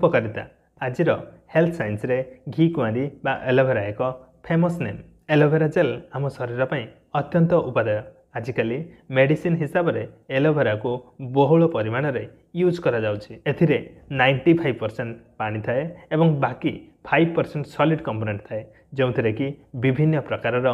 ଉପକାରିତା। ଆଜିର ହେଲ୍ଥ ସାଇନ୍ସରେ ଘି କୁଆଁରୀ ବା ଆଲୋଭେରା ଏକ ଫେମସ୍ ନେମ୍। ଆଲୋଭେରା ଜେଲ୍ ଆମ ଶରୀର ପାଇଁ ଅତ୍ୟନ୍ତ ଉପାଦେୟ। ଆଜିକାଲି ମେଡ଼ିସିନ ହିସାବରେ ଆଲୋଭେରାକୁ ବହୁଳ ପରିମାଣରେ ୟୁଜ୍ କରାଯାଉଛି। ଏଥିରେ 95% ପାଣି ଥାଏ ଏବଂ ବାକି 5% ସଲିଡ୍ କମ୍ପୋନେଣ୍ଟ ଥାଏ, ଯେଉଁଥିରେ କି ବିଭିନ୍ନ ପ୍ରକାରର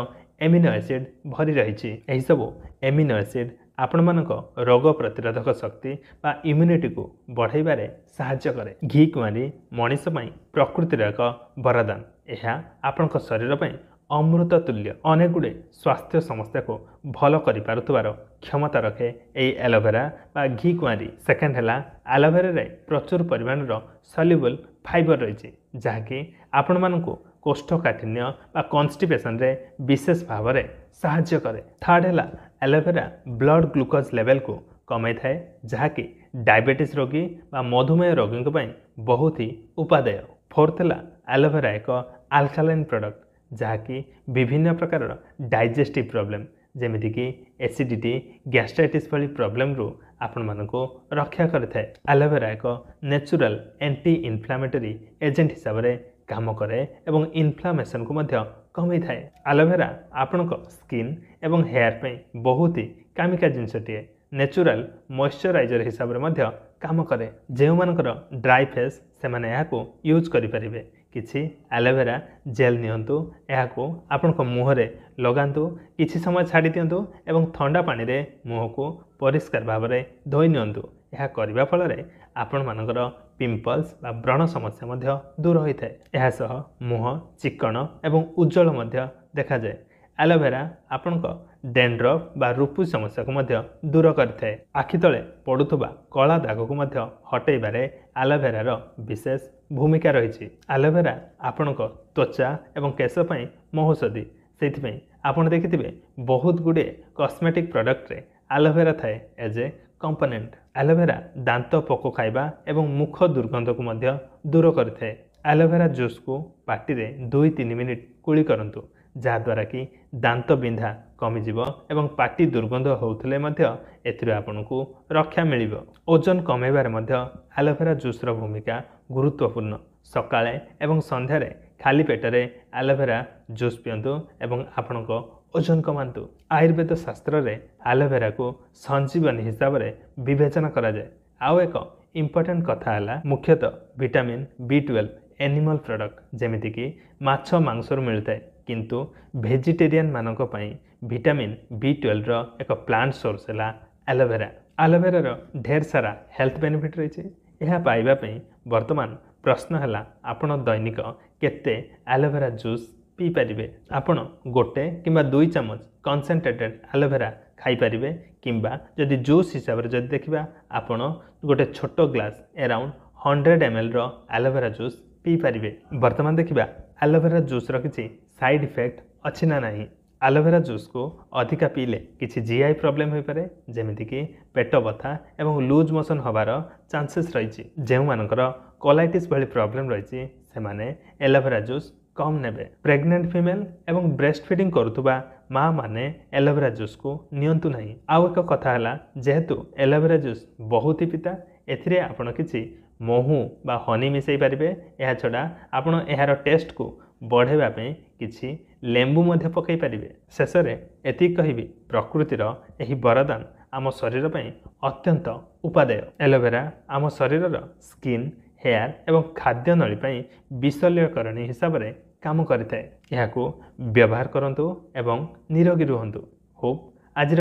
ଏମିନୋ ଏସିଡ୍ ଭରି ରହିଛି। ଏହିସବୁ ଏମିନୋ ଏସିଡ୍ ଆପଣମାନଙ୍କ ରୋଗ ପ୍ରତିରୋଧକ ଶକ୍ତି ବା ଇମ୍ୟୁନିଟିକୁ ବଢ଼ାଇବାରେ ସାହାଯ୍ୟ କରେ। ଘି କୁଆଁରୀ ମଣିଷ ପାଇଁ ପ୍ରକୃତିର ଏକ ବରଦାନ। ଏହା ଆପଣଙ୍କ ଶରୀର ପାଇଁ ଅମୃତ ତୁଲ୍ୟ। ଅନେକ ଗୁଡ଼ିଏ ସ୍ୱାସ୍ଥ୍ୟ ସମସ୍ୟାକୁ ଭଲ କରିପାରୁଥିବାର କ୍ଷମତା ରଖେ ଏହି ଆଲୋଭେରା ବା ଘି କୁଆଁରୀ। ସେକେଣ୍ଡ ହେଲା, ଆଲୋଭେରାରେ ପ୍ରଚୁର ପରିମାଣର ସଲ୍ୟୁବଲ୍ ଫାଇବର ରହିଛି, ଯାହାକି ଆପଣମାନଙ୍କୁ କୋଷ୍ଠକାଠିନ୍ୟ ବା କନଷ୍ଟିପେସନରେ ବିଶେଷ ଭାବରେ ସାହାଯ୍ୟ କରେ। ଥାର୍ଡ଼ ହେଲା, ଆଲୋଭେରା ବ୍ଲଡ଼ ଗ୍ଲୁକୋଜ୍ ଲେଭେଲକୁ କମାଇଥାଏ, ଯାହାକି ଡାଇବେଟିସ୍ ରୋଗୀ ବା ମଧୁମେହ ରୋଗୀଙ୍କ ପାଇଁ ବହୁତ ହି ଉପାଦେୟ। ଫୋର୍ଥ ହେଲା, ଆଲୋଭେରା ଏକ ଆଲକାଲାଇନ୍ ପ୍ରଡ଼କ୍ଟ, ଯାହାକି ବିଭିନ୍ନ ପ୍ରକାରର ଡାଇଜେଷ୍ଟିଭ୍ ପ୍ରୋବ୍ଲେମ୍ ଯେମିତିକି ଏସିଡ଼ିଟି, ଗ୍ୟାଷ୍ଟ୍ରାଇଟିସ୍ ଭଳି ପ୍ରୋବ୍ଲେମରୁ ଆପଣମାନଙ୍କୁ ରକ୍ଷା କରିଥାଏ। ଆଲୋଭେରା ଏକ ନ୍ୟାଚୁରାଲ୍ ଆଣ୍ଟି ଇନଫ୍ଲାମେଟୋରୀ ଏଜେଣ୍ଟ ହିସାବରେ କାମ କରେ ଏବଂ ଇନଫ୍ଲାମେସନକୁ ମଧ୍ୟ କମାଇଥାଏ। ଆଲୋଭେରା ଆପଣଙ୍କ ସ୍କିନ୍ ଏବଂ ହେୟାର ପାଇଁ ବହୁତ ହି କାମିକା ଜିନିଷଟିଏ। ନ୍ୟାଚୁରାଲ୍ ମଏଶ୍ଚରାଇଜର ହିସାବରେ ମଧ୍ୟ କାମ କରେ। ଯେଉଁମାନଙ୍କର ଡ୍ରାଇ ଫେସ୍, ସେମାନେ ଏହାକୁ ୟୁଜ୍ କରିପାରିବେ। କିଛି ଆଲୋଭେରା ଜେଲ୍ ନିଅନ୍ତୁ, ଏହାକୁ ଆପଣଙ୍କ ମୁହଁରେ ଲଗାନ୍ତୁ, କିଛି ସମୟ ଛାଡ଼ି ଦିଅନ୍ତୁ ଏବଂ ଥଣ୍ଡା ପାଣିରେ ମୁହଁକୁ ପରିଷ୍କାର ଭାବରେ ଧୋଇ ନିଅନ୍ତୁ। ଏହା କରିବା ଫଳରେ ଆପଣମାନଙ୍କର ପିମ୍ପଲ୍ସ ବା ବ୍ରଣ ସମସ୍ୟା ମଧ୍ୟ ଦୂର ହୋଇଥାଏ। ଏହା ସହ ମୁହଁ ଚିକ୍କଣ ଏବଂ ଉଜ୍ଜଳ ମଧ୍ୟ ଦେଖାଯାଏ। ଆଲୋଭେରା ଆପଣଙ୍କ ଡେଣ୍ଡ୍ରଫ୍ ବା ରୁପୁ ସମସ୍ୟାକୁ ମଧ୍ୟ ଦୂର କରିଥାଏ। ଆଖି ତଳେ ପଡ଼ୁଥିବା କଳା ଦାଗକୁ ମଧ୍ୟ ହଟେଇବାରେ ଆଲୋଭେରାର ବିଶେଷ ଭୂମିକା ରହିଛି। ଆଲୋଭେରା ଆପଣଙ୍କ ତ୍ୱଚା ଏବଂ କେଶ ପାଇଁ ମହୌଷଧି। ସେଇଥିପାଇଁ ଆପଣ ଦେଖିଥିବେ ବହୁତ ଗୁଡ଼ିଏ କସ୍ମେଟିକ୍ ପ୍ରଡ଼କ୍ଟରେ ଆଲୋଭେରା ଥାଏ ଏଜ୍ ଏ କମ୍ପୋନେଣ୍ଟ। ଆଲୋଭେରା ଦାନ୍ତ ପୋକ ଖାଇବା ଏବଂ ମୁଖ ଦୁର୍ଗନ୍ଧକୁ ମଧ୍ୟ ଦୂର କରିଥାଏ। ଆଲୋଭେରା ଜୁସ୍କୁ ପାଟିରେ 2-3 ମିନିଟ୍ କୁଳି କରନ୍ତୁ, ଯାହାଦ୍ୱାରା କି ଦାନ୍ତ ବିନ୍ଧା କମିଯିବ ଏବଂ ପାଟି ଦୁର୍ଗନ୍ଧ ହେଉଥିଲେ ମଧ୍ୟ ଏଥିରୁ ଆପଣଙ୍କୁ ରକ୍ଷା ମିଳିବ। ଓଜନ କମାଇବାରେ ମଧ୍ୟ ଆଲୋଭେରା ଜୁସ୍ର ଭୂମିକା ଗୁରୁତ୍ୱପୂର୍ଣ୍ଣ। ସକାଳେ ଏବଂ ସନ୍ଧ୍ୟାରେ ଖାଲି ପେଟରେ ଆଲୋଭେରା ଜୁସ୍ ପିଅନ୍ତୁ ଏବଂ ଆପଣଙ୍କ ଓଜନ କମାନ୍ତୁ। ଆୟୁର୍ବେଦ ଶାସ୍ତ୍ରରେ ଆଲୋଭେରାକୁ ସଞ୍ଜୀବନୀ ହିସାବରେ ବିବେଚନା କରାଯାଏ। ଆଉ ଏକ ଇମ୍ପୋର୍ଟାଣ୍ଟ କଥା ହେଲା, ମୁଖ୍ୟତଃ ଭିଟାମିନ୍ ବି 12 ଆନିମଲ୍ ପ୍ରଡ଼କ୍ଟ ଯେମିତିକି ମାଛ ମାଂସରୁ ମିଳିଥାଏ, କିନ୍ତୁ ଭେଜିଟେରିଆନ୍ ମାନଙ୍କ ପାଇଁ ଭିଟାମିନ୍ ବି 12ର ଏକ ପ୍ଲାଣ୍ଟ ସୋର୍ସ ହେଲା ଆଲୋଭେରା। ଆଲୋଭେରାର ଢେର ସାରା ହେଲ୍ଥ ବେନିଫିଟ୍ ରହିଛି। ଏହା ପାଇବା ପାଇଁ ବର୍ତ୍ତମାନ ପ୍ରଶ୍ନ ହେଲା, ଆପଣ ଦୈନିକ କେତେ ଆଲୋଭେରା ଜୁସ୍ ପିଇପାରିବେ? ଆପଣ ଗୋଟେ କିମ୍ବା 2 ଚାମଚ କନସେନ୍ଟ୍ରେଟେଡ୍ ଆଲୋଭେରା ଖାଇପାରିବେ, କିମ୍ବା ଯଦି ଜୁସ୍ ହିସାବରେ ଯଦି ଦେଖିବା, ଆପଣ ଗୋଟେ ଛୋଟ ଗ୍ଲାସ୍ ଆରାଉଣ୍ଡ 100 ଏମ୍ଏଲ୍ର ଆଲୋଭେରା ଜୁସ୍ ପିଇପାରିବେ। ବର୍ତ୍ତମାନ ଦେଖିବା ଆଲୋଭେରା ଜୁସ୍ର କିଛି ସାଇଡ଼୍ ଇଫେକ୍ଟ ଅଛି ନା ନାହିଁ। ଆଲୋଭେରା ଜୁସ୍କୁ ଅଧିକା ପିଇଲେ କିଛି ଜିଆଇ ପ୍ରୋବ୍ଲେମ୍ ହୋଇପାରେ, ଯେମିତିକି ପେଟ ବଥା ଏବଂ ଲୁଜ୍ ମୋସନ୍ ହେବାର ଚାନ୍ସେସ୍ ରହିଛି। ଯେଉଁମାନଙ୍କର କୋଲାଇଟିସ୍ ଭଳି ପ୍ରୋବ୍ଲେମ୍ ରହିଛି, ସେମାନେ ଆଲୋଭେରା ଜୁସ୍ କମ୍ ନେବେ। ପ୍ରେଗନେଣ୍ଟ ଫିମେଲ୍ ଏବଂ ବ୍ରେଷ୍ଟ ଫିଡ଼ିଂ କରୁଥିବା ମାଆମାନେ ଆଲୋଭେରା ଜୁସ୍କୁ ନିଅନ୍ତୁ ନାହିଁ। ଆଉ ଏକ କଥା ହେଲା, ଯେହେତୁ ଆଲୋଭେରା ଜୁସ୍ ବହୁତ ହି ପିତା, ଏଥିରେ ଆପଣ କିଛି ମହୁ ବା ହନି ମିଶାଇ ପାରିବେ। ଏହା ଛଡ଼ା ଆପଣ ଏହାର ଟେଷ୍ଟକୁ ବଢ଼ାଇବା ପାଇଁ କିଛି ଲେମ୍ବୁ ମଧ୍ୟ ପକାଇ ପାରିବେ। ଶେଷରେ ଏତିକି କହିବି, ପ୍ରକୃତିର ଏହି ବରଦାନ ଆମ ଶରୀର ପାଇଁ ଅତ୍ୟନ୍ତ ଉପାଦେୟ। ଆଲୋଭେରା ଆମ ଶରୀରର ସ୍କିନ୍, ହେୟାର ଏବଂ ଖାଦ୍ୟ ନଳୀ ପାଇଁ ବିଶଲ୍ୟକରଣୀ ହିସାବରେ କାମ କରିଥାଏ। ଏହାକୁ ବ୍ୟବହାର କରନ୍ତୁ ଏବଂ ନିରୋଗୀ ରୁହନ୍ତୁ। ହୋପ୍ ଆଜିର